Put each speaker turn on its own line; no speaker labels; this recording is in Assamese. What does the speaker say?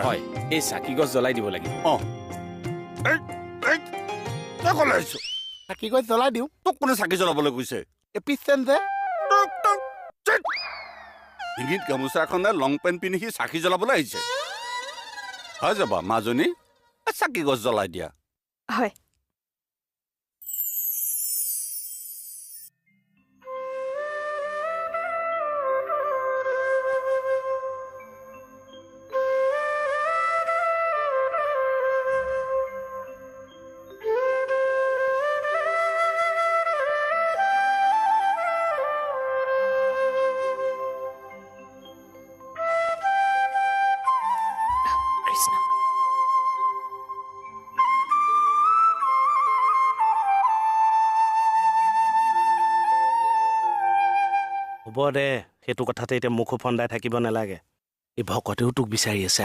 হয়, এই চাকি গছ জ্বলাই দিব লাগিব।
চাকি গছ জ্বলাই দিওঁ।
তোক কোনে চাকি জ্বলাবলৈ কৈছে? ডিঙিত গামোচা এখনে লং পেণ্ট পিন্ধি সি চাকি জ্বলাবলৈ আহিছে। হয় যাবা মাজনী, চাকি গছ জ্বলাই দিয়া।
হয়।
হ'ব দে, সেইটো কথাতে এতিয়া মুখ ফন্দাই থাকিব নালাগে। এই ভকতেও তোক বিচাৰি আছে।